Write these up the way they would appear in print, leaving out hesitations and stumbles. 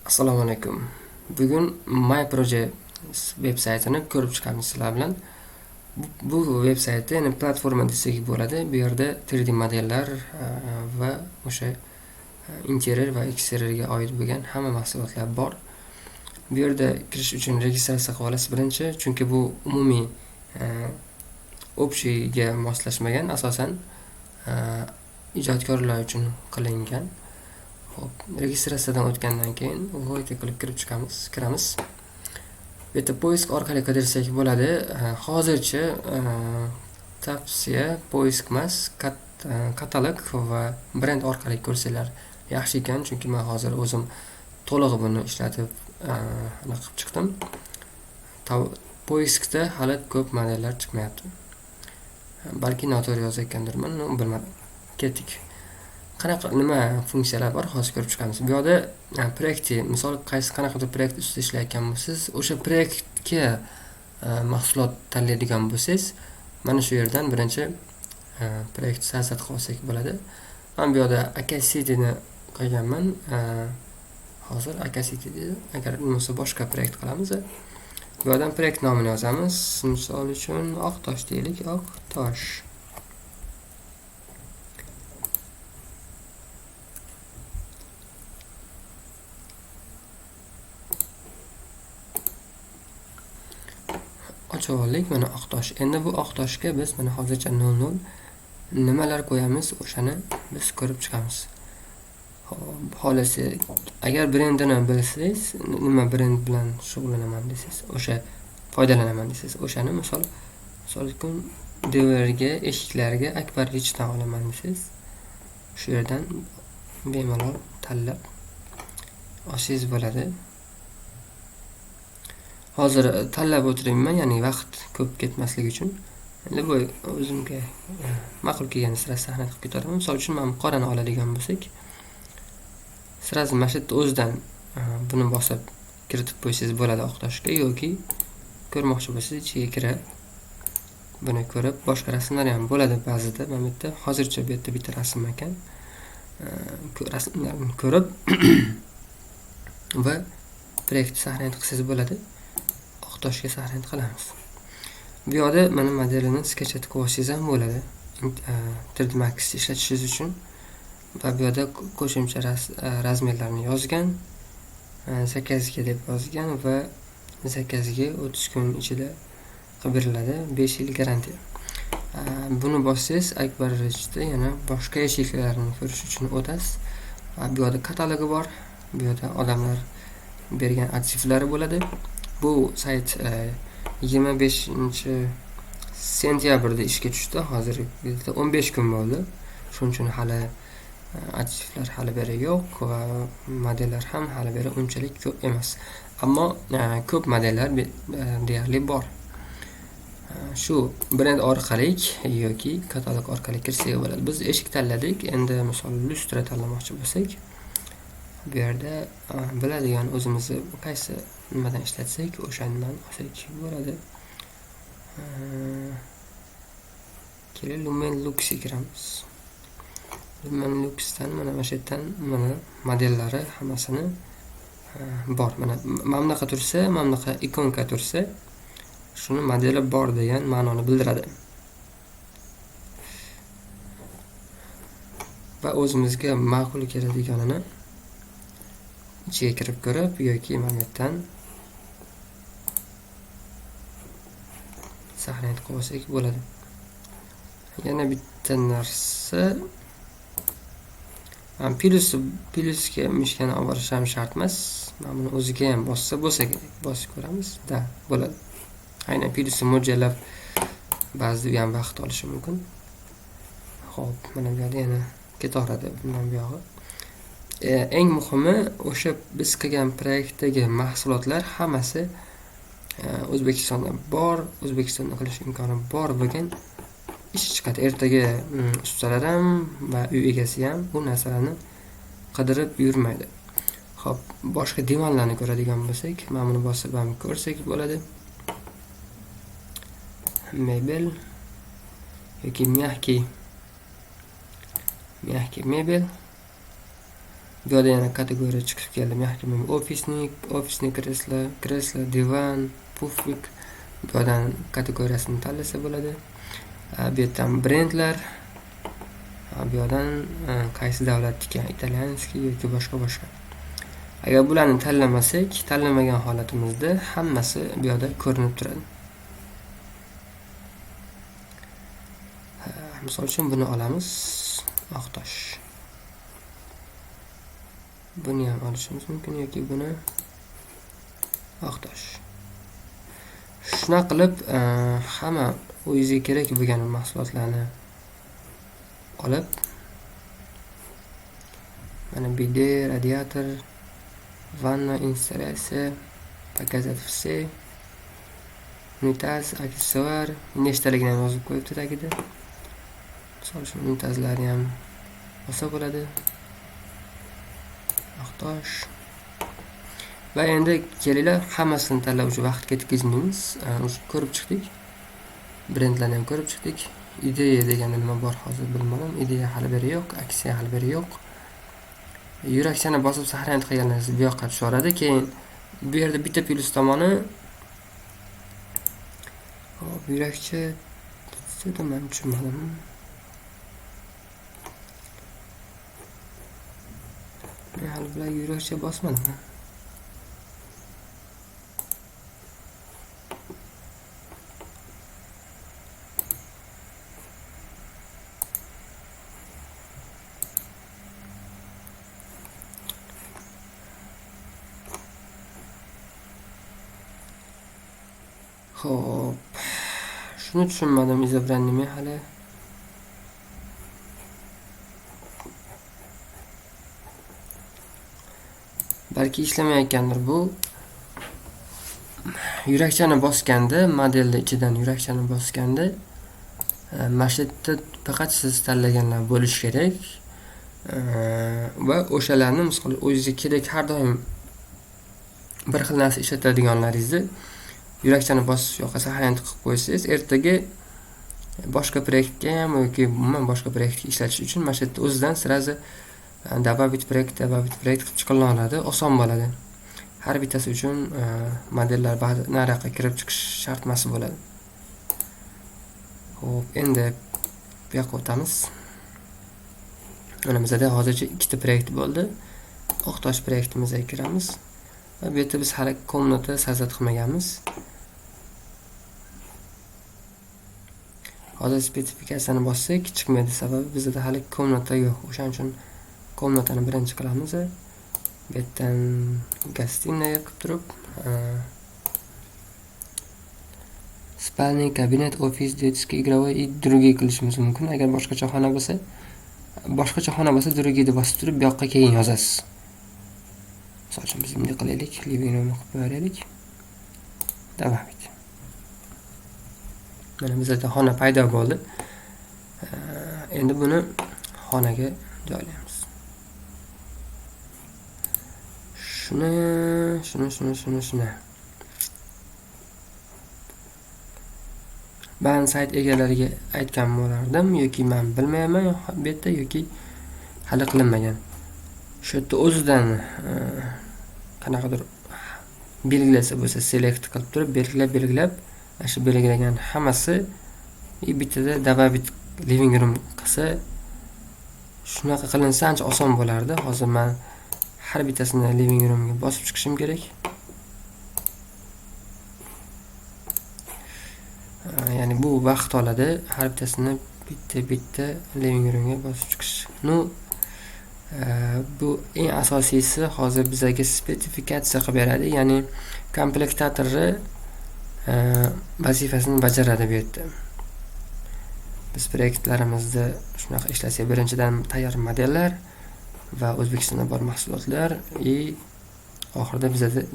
Assalomu alaykum. Bugun MyProje veb saytini ko'rib chiqamiz sizlar bilan. Bu veb saytda, ya'ni platforma desak bo'ladi. Bu yerda 3D modellar va o'sha interyer va eksteryerga oid bo'lgan hamma mahsulotlar bor. Bu yerda kirish uchun registratsiya qilib olasiz birinchi, chunki bu umumiy общийga moslashmagan, asosan ijodkorlar uchun qilingan. Xo'p, registratsiyadan o'tgandan keyin войти qilib kirib chiqamiz, kiramiz. Bu yerda поиск orqali qidirsak bo'ladi. Hozircha tavsiya поиск emas, katalog va brend orqali ko'rsanglar yaxshi ekan, chunki men hozir o'zim to'lig'i buni ishlatib anaqa qilib chiqdim. Поиск da hali ko'p modellar chiqmayapti. Balki noto'g'ri yozayotgandirman, bilmadim. Ketdik. Qanaqa nima funksiyalar bor, hozir ko'rib chiqamiz. Bu yoqda proyekti, misol qaysi qanaqadir proyekt ustida ishlayotgan bo'lsangiz, o'sha proyektga mahsulot tanlaydigan bo'lsangiz, mana shu yerdan birinchi proyekt создать qilib olsak bo'ladi. Men bu yoqda Aka Cityni qilganman. Hozir Aka City deydi. Agar bo'lmasa boshqa proyekt qilamiz. Bu yerdan proyekt nomini yozamiz. Misol uchun Oq tosh deylik, Oq tosh. Ochib oldik, mana oq tosh. Endi bu oq toshga biz mana hozircha 00 nimalar qo'yamiz, o'shani biz ko'rib chiqamiz. Xo'p, xolasi agar brendini bilsangiz, nima brend bilan shug'ullanaman desangiz, o'sha foydalanaman desangiz, o'shani misol uchun devorga, eshiklarga Akbar Richdan olaman desangiz, shu yerdan bemalol tanlab olsangiz bo'ladi. Hozir tanlab o'tiribman, ya'ni vaqt ko'p ketmasligi uchun. Endi bu o'zimga ma'qul kelgan sira sahna qilib ketaraman. Misol uchun men qorani oladigan bo'lsak, sразу mana shu yerda o'zidan buni bosib kiritib qo'ysangiz bo'ladi oq toshga, yoki ko'rmoqchi bo'lsangiz ichiga kirib buni ko'rib boshqa rasmlar ham bo'ladi ba'zida. Mana bu yerda hozircha bu yerda bitta rasm ekan. Rasmlarni ko'rib va proyekt sahna qilsangiz bo'ladi. Oq toshga sahna qilamiz. Bu yoqda mana modelini sketchat qilib olsangiz ham bo'ladi. 3D Max ishlatishingiz uchun. Va bu yerda qo'shimcha razmerlarni yozgan, zakazga deb yozgan va zakazga 30 kun ichida qilib beriladi, 5 yil garantiya. Buni bossangiz Akbar Richda yana boshqa eshiklarni ko'rish uchun o'tasiz. Va bu yerda katalogi bor. Bu yerda odamlar bergan archivlari bo'ladi. Bu sayt 25 sentyabrda ishga tushdi. Hozir 15 kun bo'ldi. Shuning uchun hali archivlar hali beri yo'q va modellar ham hali beri unchalik ko'p emas. Ammo ko'p modellar deyarli bor. Shu brend orqali yoki katalog orqali kirsak bo'ladi. Biz eshik tanladik. Endi misol lyustra tanlamoqchi bo'lsak, bu yerda biladigan o'zimizni qaysi nimadan ishlatsak, o'shandan olsak bo'ladi. Keling, Lumen Luxga kiramiz. Lumen Luxdan mana shu yerdan mana modellari hammasini bor. Mana bunaqa tursa, mana bunaqa ikonka tursa, shuni modeli bor degan ma'noni bildiradi. Va o'zimizga ma'qul keladiganini ichiga kirib ko'rib yoki mana bu yerdan saqlanib qilib olsak bo'ladi. Yana bitta narsa, plyusga мышка ni olib borish ham shart emas. Mana buni o'ziga ham bossa bo'lsa kerak. Bosib ko'ramiz. Да, bo'ladi. Aynan plyusni mo'ljallab ba'zida u ham vaqt olishi mumkin. Xo'p, mana bu yerda yana ketaveradi bundan buyog'i. Eng muhimi o'sha biz qilgan proyektdagi mahsulotlar hammasi O'zbekistonda bor, O'zbekistonda qilish imkoni bor bo'lgan ish chiqadi. Ertaga ustalar ham va uy egasi ham bu narsalarni qidirib yurmaydi. Xo'p, boshqa divanlarni ko'radigan bo'lsak, mana buni bosib ham ko'rsak bo'ladi. Mebel yoki мягкий mebel. Bu yerda yana kategoriya chiqib keldi. Ofisnik, ofisniy kreslo, kreslo, divan, pufik. Bu yerdan kategoriyasini tanlasa bo'ladi. Bu yerdan brendlar, bu yerdan qaysi davlatniki, italyanskiy yoki boshqa boshqa. Agar bularni tanlamasak, tanlamagan holatimizda hammasi bu yerda ko'rinib turadi. Misol uchun buni olamiz, oq tosh. Buni ham olishimiz mumkin yoki buni oq tosh. Shunaqa qilib hamma o'zingizga kerak bo'lgan mahsulotlarni olib, mana bide, radiator, vanna, installyatsiya, показать все, unitaz, aksessuar, nechtaligini ham yozib qo'yibdi tagida. Misol uchun unitazlarni ham olsa bo'ladi. Oq tosh. Va endi kelinglar, hammasini tanlab уже vaqt ketkazmaymiz. Уже ko'rib chiqdik. Brendlarni ham ko'rib chiqdik. Ideya degani nima bor hozir bilmadim. Ideya hali beri yo'q, aksiya hali beri yo'q. Yurakchani bosib saqlanib qilganingiz bu yoqqa tushaveradi. Keyin bu yerda bitta plyus tomoni, hop, yurakcha dedim, men tushunmadim. Men hali bularga yurakcha bosmadim. Xo'p, shuni tushunmadim, izobrani men hali. Balki ishlamayotgandir bu. Yurakchani bosganda, modelni ichidan yurakchani bosganda, mana shu yerda faqat siz tanlaganlar bo'lishi kerak. Va o'shalarni misol o'zingizga kerak har doim bir xil narsa ishlatadiganlaringizni yurakchani bosib yoqqa saqlanib qilib qo'ysangiz, ertaga boshqa proyektga ham yoki umuman boshqa proyektga ishlatish uchun mana shu yerda o'zidan sразу добавить proyekt, добавить proyekt qilib chiqariladi, oson bo'ladi. Har bittasi uchun modellar nariyoqqa kirib chiqish shart emas bo'ladi. Xo'p, endi bu yoqqa o'tamiz. Mana bizda hozircha ikkita proyekt bo'ldi. Oq tosh proyektimizga kiramiz. Va bu yerda biz hali komnata sazat qilmaganmiz. Hozir spesifikatsiyani bossak chiqmaydi, sababi bizda hali komnata yo'q. O'shaning uchun komnatani birinchi qilamiz. Bu yerdan gostinaya qilib turib, спальный, kabinet, ofis, детский, игровой и другие qilishimiz mumkin. Agar boshqacha xona bo'lsa, boshqacha xona bo'lsa другие deb bosib turib, bu yoqqa keyin yozasiz. Misol uchun biz bunday qilaylik, living room qilib qo'yaylik. Davom et. Mana bizda xona paydo bo'ldi. Endi buni xonaga joylaymiz. Shuni, shuni, shuni, shuni, shuni. Ben sayt egalariga aytgan bo'lardim, yoki men bilmayman bu yerda, yoki hali qilinmagan. Shu yerda o'zidan qanaqadir belgilasa bo'lsa, select qilib turib, belgilab, belgilab, ana shu belgilagan hammasi bittada добавить living room qilsa, shunaqa qilinsa ancha oson bo'lardi. Hozir men har bittasini living roomga bosib chiqishim kerak. Ya'ni bu vaqt oladi, har bittasini bitta-bitta living roomga bosib chiqish. Bu eng asosiysi hozir bizga spesifikatsiya qilib beradi, ya'ni komplektatorni vazifasini bajaradi bu yerda. Biz proyektlarimizda shunaqa ishlasak, birinchidan tayyor modellar va O'zbekistonda bor mahsulotlar и oxirida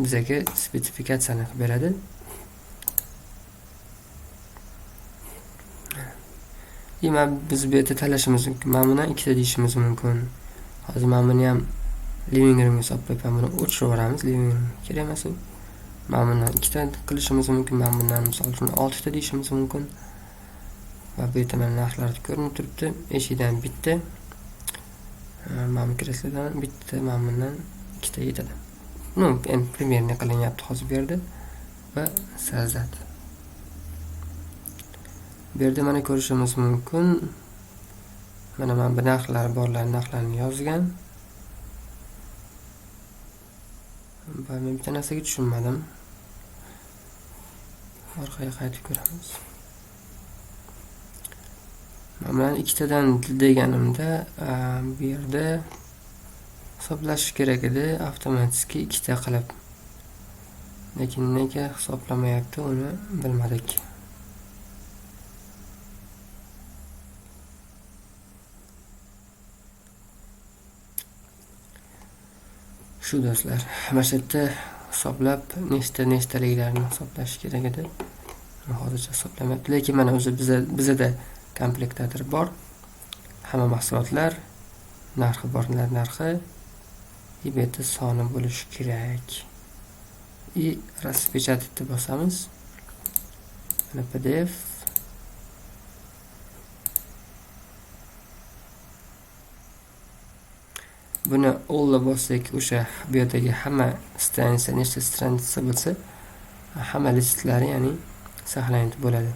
bizaga spesifikatsiyani qilib beradi. Biz bu yerda tanlashimiz mumkin. Mana buni ikkita deyishimiz mumkin. Hozir mana buni ham living roomga solib qo'yib, mana buni o'chirib yuboramiz. Living room kerak emas u. Mana buni ikkita qilishimiz mumkin. Mana bundan misol uchun oltita deyishimiz mumkin. Va bu yerda mana narxlar ko'rinib turibdi. Eshikdan bitta. Mana bu kreslodan bitta, mana bundan ikkita yetadi. Ну, endi примерно qilinyapti hozir bu yerda va создать. Bu yerda mana ko'rishimiz mumkin. Mana bu narxlar borlar, narxlarni yozgan. Va men bitta narsaga tushunmadim. Orqaga qaytib ko'ramiz. Mana bularni ikkitadan deganimda, bu yerda hisoblash kerak edi avtomatik ikkita qilib. Lekin nega hisoblamayapti, uni bilmadik. Shu do'stlar, mana shu yerda hisoblab nechta-nechtaliklarni hisoblash kerak edi. Hozircha hisoblamayapti, lekin mana o'zi bizada komplektator bor. Hamma mahsulotlar, narxi borlar narxi, bu yerda soni bo'lishi kerak. И распечатать bosamiz. Mana PDF. Buni all bossak, o'sha bu yerdagi hamma stranitsa, nechta stranitsa bo'lsa, hamma listlari, ya'ni saqlanib bo'ladi.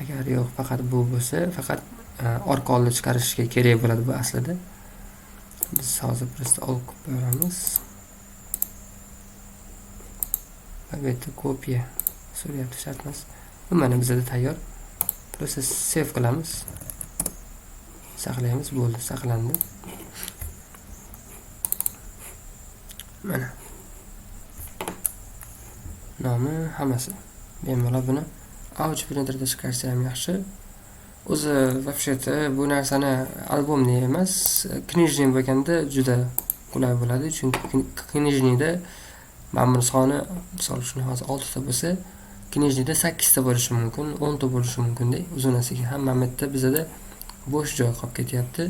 Agar yo'q, faqat bu bo'lsa, faqat orqa oldi chiqarishga kerak bo'ladi bu aslida. Biz hozir просто all qilib ko'ramiz. Va bu yerda kopiya so'rayapti, shart emas. Bu mana bizda tayyor. Просто save qilamiz. Saqlaymiz, bo'ldi, saqlandi. Mana nomi, hammasi. Bemalol buni Ouch printerda chiqarsa ham yaxshi. O'zi вообще-то bu narsani albomni emas, knижный bo'lganda juda qulay bo'ladi, chunki knижныйda mana buni soni, misol uchun hozir 6 ta bo'lsa, knижныйda 8 ta bo'lishi mumkin, 10 ta bo'lishi mumkin-da. Uzunasiga ham mana bu yerda bizada bo'sh joy qolib ketyapti.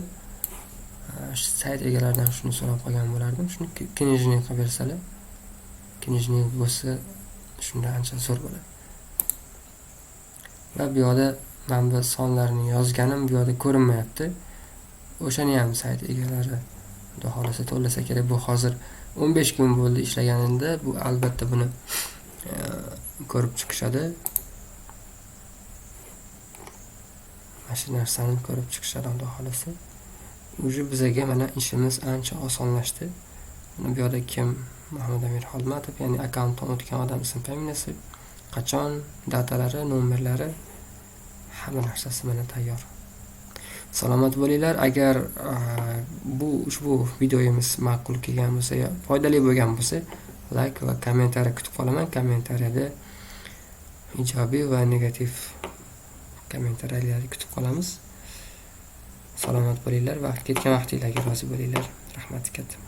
Sayt egalaridan shuni so'rab qolgan bo'lardim. Shuni knижный qilib bersalar, knижный bo'lsa shunda ancha zo'r bo'ladi. Va bu yoqda mana bu sonlarni yozganim bu yoqda ko'rinmayapti. O'shani ham sayt egalari xudo xohlasa to'lasa kerak. Bu hozir 15 kun bo'ldi ishlaganimda, bu albatta buni ko'rib chiqishadi. Mana shu narsani ko'rib chiqishadi xudo xohlasa. Уже bizaga mana ishimiz ancha osonlashdi. Mana bu yoqda kim Muhammad Amir Xolmatov, ya'ni akkauntdan o'tgan odam ism familiyasi, qachon, datalari, nomerlari, hamma narsasi mana tayyor. Salomat bo'linglar. Agar ushbu videomiz ma'qul kelgan bo'lsa yo foydali bo'lgan bo'lsa, like va kommentariya kutib qolaman. Kommentariyada ijobiy va negativ kommentariyalarni kutib qolamiz. Salomat bo'linglar va ketgan vaqtingizga rozi bo'linglar. Rahmat katta.